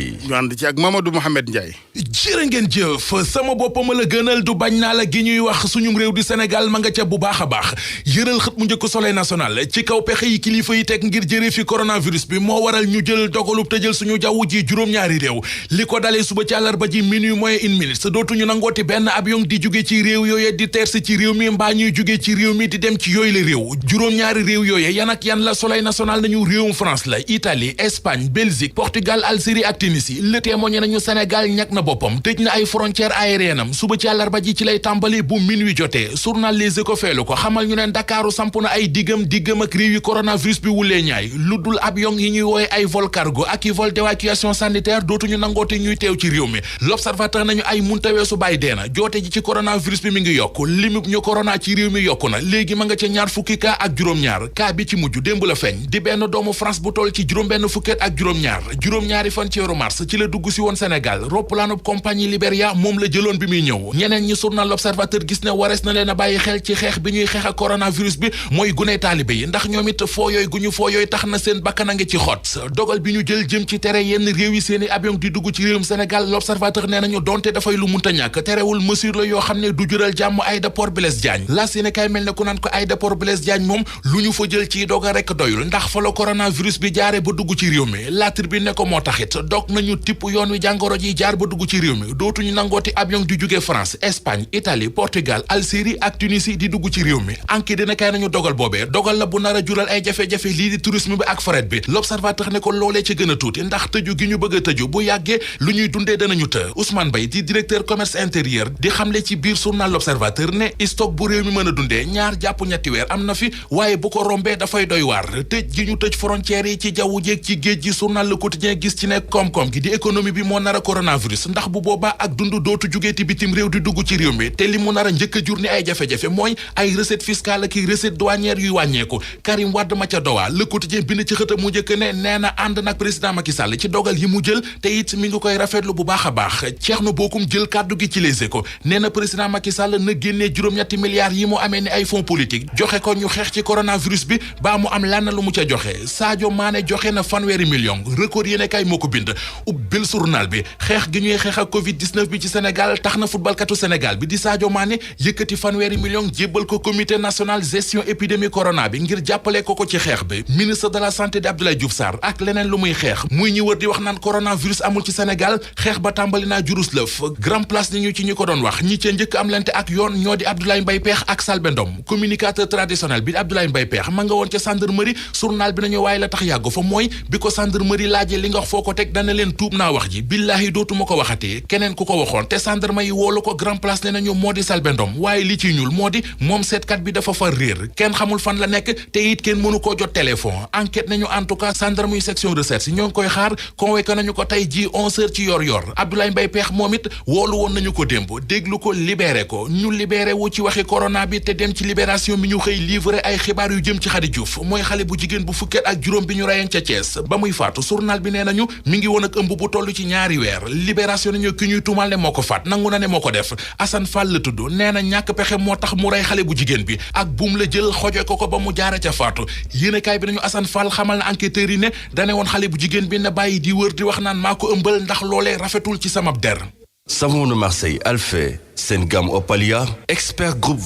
ñu ànd ci ak Mamadou Mouhamed Ndiaye. jërë ngeen jëf sama boppam la gënal du bañ naa la gi ñuy wax suñum réew di Sénégal ma nga ca bu baax a baax yëral xët mu njëkk Soleil national ci kaw pexe yi kilifa yi teg ngir jëre fi coronavirus bi moo waral ñu jël dogalub tëjal suñu jaww ji juróom-ñaari réew li ko dalee suba ci àllarba ji minuit moins une minute sa dootuñu nangooti benn avion di jóge ci réew yooye di terse ci réew mi mbaa ñuy jóge ci réew mi di dem ci yooyu la réew juróom-ñaari réew yooye yan ak yan la Soleil national nañu réewum France la Italie Espagne Belgique Portugal Algérie ak Tunisie le témoigné nañu Sénégal ñàkk na boppam tëj na ay frontière aérienne am suba ci àllarba ji ci lay tàmbali bu minuit jotee journal Les Échos feelu ko xamal ñu ne Ndakaaru samp na ay diggam ak réew yi coronavirus bi wulee ñaay lu dul avion yi ñuy wooye ay vol cargo ak i vol d'évacuation sanitaire dootuñu nangoote ñuy teew ci réew mi l'observateur nañu ay muntaweesu bàyyi deena joote ji ci coronavirus bi mi ngi yokk limub ñu corona ci réew mi yokku na léegi ma nga ca ñaar fukki cas ak juróom-ñaar cas bi ci mujj démb la feeñ di benn doomu France bu toll ci juróom-benn fukket ak juróom-ñaari fan ci weeru mars ci la dugg si woon Sénégal roppalaanub compagnie Liberia moom la jëloon bi muy ñëw ñeneen ñi journal l'observateur gis ne warees na leen a bàyyi xel ci xeex bi ñuy xeex ak coronavirus bi mooy guney taalibe yi ndax ñoom it foo yooyu gu ñu foo yooyu tax na seen bakkan a ngi ci xot dogal bi ñu jël jëm ci tere yenn réew yi seeni avion di dugg ci réewum Sénégal l'observateur nee nañu donte dafay lu munta ñàkk terewul mesure la yoo xam ne du jural jàmm aéroport Blaise Diagne la Séné kay mel ne ku naan ko aéroport Blaise Diagne moom lu ñu fa jël ci dogal rek doyul ndax fa la coronavirus bi jaare ba dugg ci réew mi La Tribune ne ko moo taxit dog nañu tipp yoon wi jàngoro ji jaar ba dugg ci réew mi dootuñu nangooti avion di jóge France Espagne Italie Portugal Algérie ak Tunisie di dugg ci réew mi enquête dina kay nañu dogal boobee dogal la bu nar a jural ay jafe-jafe lii di tourisme bi ak fret bi l'observateur ne ko loolee ci gën a tuuti ndax tëju gi ñu bëgg a tëju bu yàggee lu ñuy dundee danañu të Ousmane Bay di directeur commerce intérieur di xamle ci biir journal l'observateur ne stock bu réew mi mën a dundee ñaar jàpp ñetti weer am na fi waaye bu ko rombee dafay doy waar tëj gi ñu tëj frontières yi ci jaww jeeg ci géej gi journal Le Quotidien gis ci ne koom-koom gi di économie bi moo nar a coronavirus ndax bu boobaa ak dund dootu jógeeti bitim réew di dugg ci réew mi te li mu nar a njëkk a jur ni ay jafe-jafe mooy ay recette fiscale ak recette douanière yuy wàññeeku Karim Wade ma ca Doha Le Quotidien bind ci xëtam mu njëkk ne nee na ànd nag président Macky Sall ci dogal yi mu jël te it mi ngi koy rafetlu bu baax a baax Thierno Bocoum jël kàddu gi ci Les Échos nee na président Macky Sall na génnee juróom-ñetti milliards yi mu amee ni ay fonds politique joxe ko ñu xeex ci coronavirus bi baa mu am lan lu mu ca joxe Sadio Mané joxe na fanweeri million record yéene kay moo ko bind ubbil journal bi xeex gi ñuy xeex ak Covid-19 bi ci Sénégal tax na footballkatu Sénégal bi di Sadio Mané yëkkati fanweeri million jébbal ko comité national gestion épidémie corona bi ngir jàppale ko ci xeex bi ministre de la santé di Abdoulaye Diouf Sarr ak leneen lu muy xeex muy ñi wër di wax naan coronavirus amul ci Sénégal xeex ba tàmbali naa jurus lëf grand place ni ñu ci ñi ko doon wax ñi ca njëkk am lente ak yoon ñoo di Abdoulaye Mbaye Peex ak Salbe Ndom communicateur traditionnel bi di Abdoulaye Mbaye Peex ma nga woon ca gendarmerie journal bi nañu waaye la tax yàggu fa mooy bi ko gendarmerie laajee li nga wax foo ko teg dana leen tuub naa wax ji billaahi dootuma ko waxatee keneen ku ko waxoon te gendarme yi woolu ko grand place ne nañu moo di Salbe Ndom waaye li ci ñuul moo di moom seetkat bi dafa far réer kenn xamul fan la nekk te it kenn mënu koo jot téléphone enquête nañu en tout cas gendarme yu section recherche ñoo ngi koy xaar convoqué nañu ko tey ji 11h ci yor Abdoulaye Mbaye Peex moom it woolu woon nañu ko démb déglu ko libéré ko ñu libéré wu ci waxi corona bi te dem ci libération bi ñu xëy livré ay xibaar yu jëm ci Khady Diouf mooy xale bu jigéen bu fukket ak juróom bi ñu reyeen ca Thiès ba muy faatu journal bi nee nañu mi ngi woon ak ëmb bu toll ci ñaari weer libération nañu ki ñuy tuumal ne moo ko faat nangu na ne moo ko def Assane Fall la tudd nee na ñàkk pexe moo tax mu rey xale bu jigéen bi ak buum la jël xojo ko ba mu jaare ca faatu yéenekaay bi nañu Assane Fall xamal na enquêteurs yi ne dane woon xale bu jigéen bi na bàyyi di wër di wax naan maa ko ëmbal ndax loolee rafetul ci sama der. Savon de Marseille Alphé, seen gamme Opalia, expert groupe